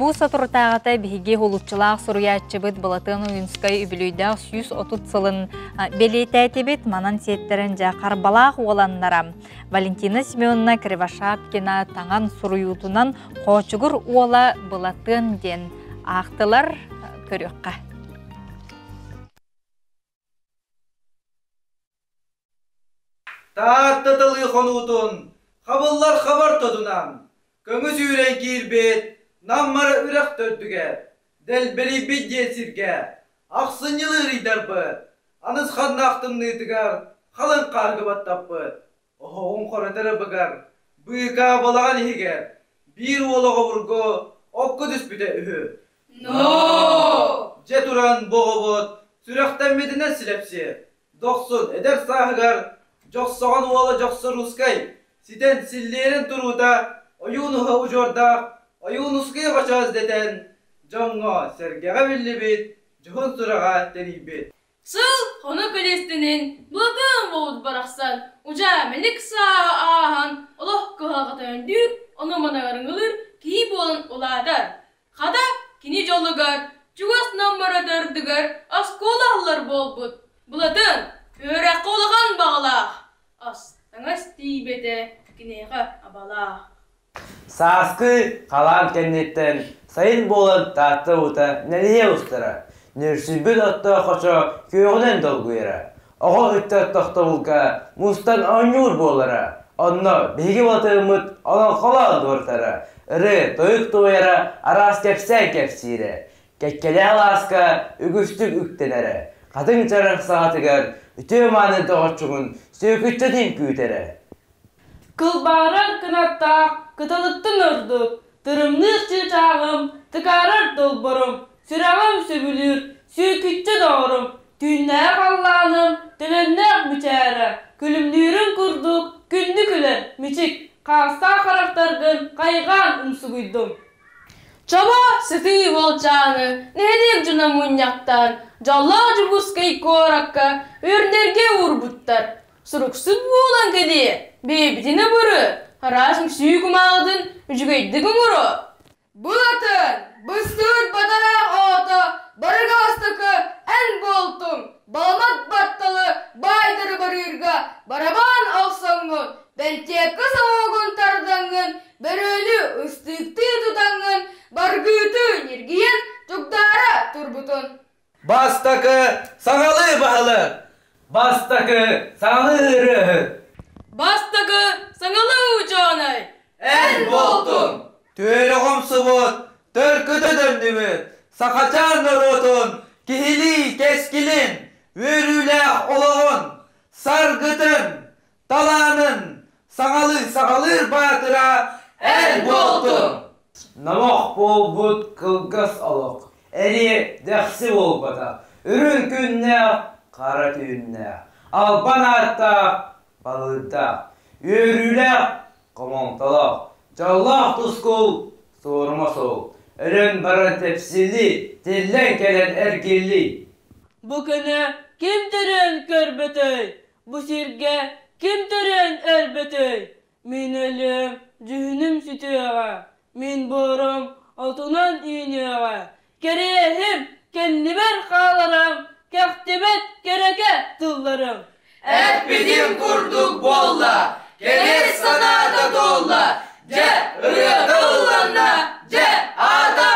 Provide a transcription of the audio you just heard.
Бу соторутааҕыта биһиги уһулуччулаах суруйааччыбыт Былатыан Ойуунскай үбүлүөйдээх 130 сылын бэлиэтээтибит. Манан сиэттэрэн дьэ Харбалаах уоланнара Валентина Семеновна Кривошапкина таҥан суруйуутунан Хоочугур уола Былатыан диэн аахтылар. Көрүөххэ. Таатта талыы хонуутун хабыллар хабар тотунан, көҥүс үүрэн киирбит Наммара үрэх төрдүгэр, Дэлбэрийбит диэн сиргэ ахсынньылыы ыйдарбыт, анысханнаах тымныытыгар халыҥ хаарга баттаппыт, оһоҕун хоротор ыбыгар, быыкаа балаҕан иһигэр биир уол оҕобургу окко түспүтэ үһү. Но! Дьэ туран бу оҕобут сүрэхтэммитинэн силэпсиэ, Дохсун эдэр сааһыгар Дьохсоҕон уола Дьохсоруускай ситэн силлиэрин туруута Ойуунуһа удьуордаах Ойуунускай оҕочоос дэтэн дьоҥҥо сэргэҕэ биллибит, дьоһун сураҕа тэнийбит. Сыл хонук илистинин Былатыан буолбут барахсан удьаа мэник сааһы ааһан олох кыһалҕата өндүүр, ону-маны ырыҥалыыр киһи буолан улаатар. Хата, кини дьолугар, чугас номморо төрдүгэр оскуола аһыллар буолбут. Былатын, үөрэххэ улахан баҕалаах, ас-таҥас тиийбэтэ киниэхэ абалаах. Сааскы халаан кэнниттэн сайын буолан Таатта уута нэлийэ устара, нүрсүйбүт оттоох хочо күөҕүнэн долгуйара, оҕо ыччат тохтобулга мустан оонньуур буолара, онно биһиги Былатыаммыт олоҥхолоон туортара, ырыа, тойук туойара, араас кэпсээн кэпсиирэ, кэккэлээх алааска үгүстүк үктэнэрэ, хатыҥ чараҥ саҕатыгар үтүө-мааны доҕоччугун Сүөкүччэтин күүтэрэ. Кылбаарар кынаттаах кыталыктан ордук, тырымныыр чыычааҕым, тыкаарар долборум, сүрэҕим сөбүлүүр, сүөкүччэ доҕорум, түүннээх халлааным, төлөннөөх мичээрэ, күлүмнүүрүн курдук күндү күлэр мичик, хаастаах харахтаргын хайҕаан умсугуйдум. Чобо сытыы уолчааны нэһилиэк дьоно мунньахтаан дьоллоох Дьокуускай куоракка үрдэргэ уурбуттар. Суруксут буолан кэлиэ, бэйэбитин абыры, араас үҥсүү кумааҕытын үчүгэйдик оҥоро. Былатын, быстыбыт батараах оҕото барыга бастакы эн буолтуҥ, баламат батталы баайдары барыырга барабаан охсоҥҥун, бэнтиэккэ соһугун тардаҥҥын, бөрөнү ыстыыктыы тутаҥҥын, баргыытыы ньиргийэн чугдаара турбутун. Бастакы саҥалыы баһылык! Бастакы саҥалыы ырыаһыт! Бастакы саҥалыы учуонай! Эн буолтуҥ! Түөрэ хомсубут, төлкөтө төннүбүт, сахачаан норуотун киһилии кэскилин, үөрүүлээх олоҕун, саргытын, талаанын саҥалыы саҕалыыр баатыра эн буолтуҥ! Номох буолбут кылгас олох, эриэ дэхси буолбатах, үрүҥ күннээх, хара түүннээх, албан ааттаах, балыырдаах, үөрүүлээх, хомолтолоох, дьоллоох тускул, суорума суол, өлөн баран тэпсиллии, тиллэн кэлэн эргиллии. Бу күнү ким төрөөн көрбөтөй, Бу сиргэ ким төрөөн өлбөтөй? Мин өлүөм, дьүһүнүм сүтүөҕэ, мин буорум отунан үүнүөҕэ, кэриэһим кэннибэр хааларам, кэхтибэт кэрэкэ тылларым. Эппитим курдук буолла, кэриэс санаата туолла, дьэ ырыата ылланна, дьэ аата.